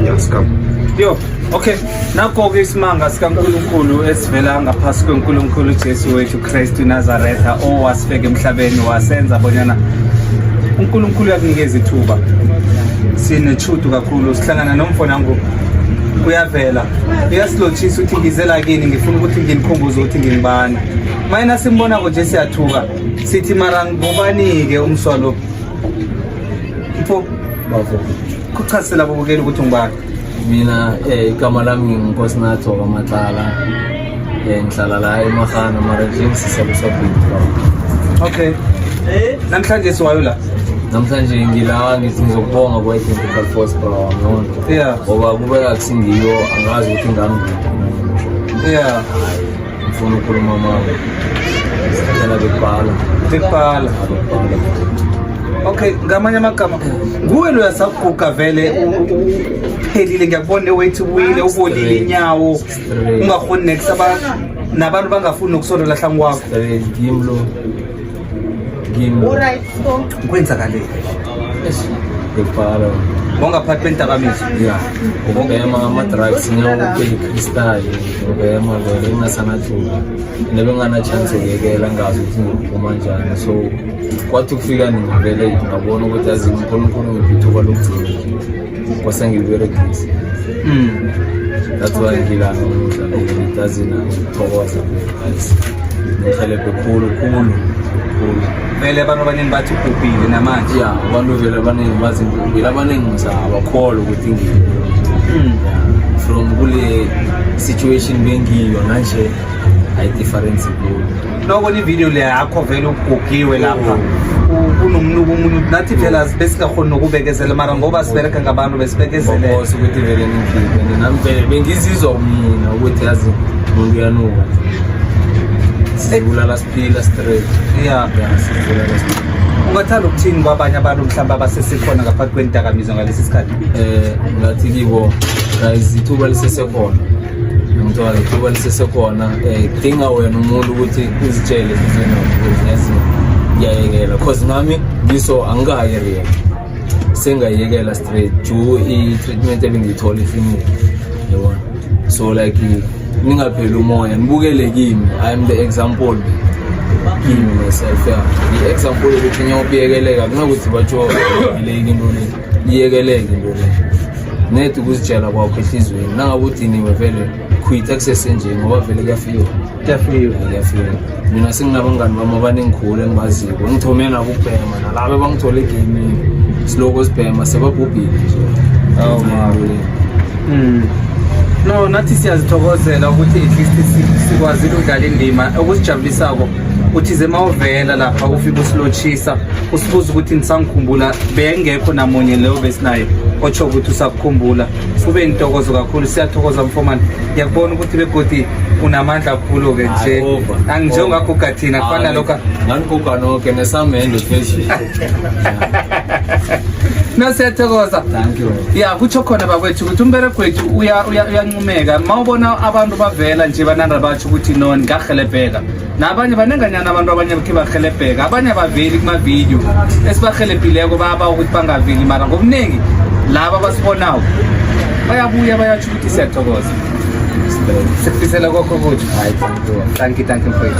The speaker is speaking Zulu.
Yeah, scam. Yo, okay. Nakho-ke isimanga sikaNkulunkulu esivela ngaphasi kweNkulunkulu Jesu wethu Kristu Nazaretha owasifeka emhlabeni wasenza bonyana uNkulunkulu uyakunikeza ithuba. Sinethudu kakhulu, sihlangana nomfo nangu uyavela, uyasilotshisa ukuthi ngizela kini, ngifuna ukuthi nginikhumbuze ukuthi ngingubani. Mayina simbonako nje siyathuka, sithi mara ngubani-ke umswa lo? Mfo, Bafo. Kuchazisela ababukeli ukuthi ungubani. Mina igama lami nginguNkosinathi wakwaMatlala. Ngihlala la eMahana, mara nje ngisisabusabhini. Okay. Namhlanje siwayo la. Namhlanje ngila ngithi ngizokubonga kwa-Identical Force, bro wami. Ngoba kube akusingiyo, angazi ukuthi ngangikuphi. Ngifuna ukukhuluma mama. Sicela bekubhala. Bekubhala. Bekubhala. Okay, ngamanye amagama nguwe lo yasaguga vele, uphelile, ngiyakubona weight ubuyile, ubolile inyawo, ungakhoni nekusaba nabantu bangafuni nokusondela hlanu kwakho. Straight ngimi lo. Ngimi lo. Kwenzakaleni? Bekubhala. Wangaphathi bendakamizwa. Yeah. Ukubhema ama-drugs, ngiyokupeli crystal, ngibhema vele ngingasanathuba nebengana chance yokuyekela, ngazi ukuthi ngiyophuma njani. So kwathi kufika nini vele ngabona ukuthi yazi uNkulunkulu ngiphe ithuba lokugcina, kwase ngiliberegise. That's why ngila namuhla, ngidazina ngithokoza guys, ngihelebhe khulu khulu khulu. Vele abantu abaningi bathi ubhubhile namanje. Ya, abantu vele abaningi bazi ngibhubhile, abaningi ngisabakholwa ukuthi ngiyo. From kule situation bengiyo nanje ayi-difference kulo. Nokona ividiyo le yakho vele ugugiwe lapha, kunomnuko omunye, nathi phela besingakhoni nokubekezela, mara ngoba sibereka ngabantu besibekezele. Ngokose ukuthi vele ningikhiphe, and nami vele bengizizwa mina ukuthi yazi umuntu uyanuka, sizibulala siphila straight. Ya, sizibulala siphila. Ungathanda ukuthini kwabanye abantu mhlawumbe abasesikhona ngaphathi kwendakamizwa ngalesi sikhathi? Ngathi kibo, guys, ithuba lisesekhona, ngithola ithuba lisesekhona. Kudinga wena umuntu ukuthi uzitshele enhliziyweni yakho ukuthi yazi ngiyayekela, 'cause nami ngiso angikayi rehab, sengayekela straight due i-treatment ebengiyithola eklinikhi, yabona. So like ningapheli umoya, nibukele kimi, I am the example kimi myself. Ya, i-example yokuthi ngiyokuyekeleka, kunokuthi batsho ileki into le, iyekeleke into le, net ukuzitshela kwakho ehliziyweni. Nangabe udiniwe vele quit-a kusesenje, ngoba vele kuyafika. Kuyafika. Kuyafika. Mina senginabangani bami abanengikhulu engibaziko, ngithome nabo ukubhema, nalabo abangithole egamini siloko sibhema sebabhubhile nje. Oh, ma. No, nathi siyazithokozela ukuthi at least sikwazile ukudlala indima. Okusijabulisako uthize mawuvela lapha ufike usilotshisa, usibuza ukuthi nisangikhumbula, bengekho namunye leyo besinaye otsho ukuthi usakukhumbula. Kube intokozo kakhulu, siyathokoza mfomani. Ngiyakubona ukuthi begodi unamandla kakhulu-ke nje. Hayi, over. Anginjengaguga thina, kufana nalokho. Nganiguga noke nesamende phezulu. No, siyathokoza. Thank you. Ya, kutsho khona bakwethu ukuthi umbereko wethu uyancumeka ma ubona abantu bavela nje bananda batsho ukuthi no, ngahelebheka, nabanye banenganyana abantu abanye khe bahelebheka, abanye abaveli kumavidiyo esibahelebhileko, baba ukuthi bangaveli, mara ngobuningi laba abasibonawo bayabuya bayatsho ukuthi siyathokoza, sikufisela kokho kuthi. Hayi, thank you. Thank you, thank you mfowethu.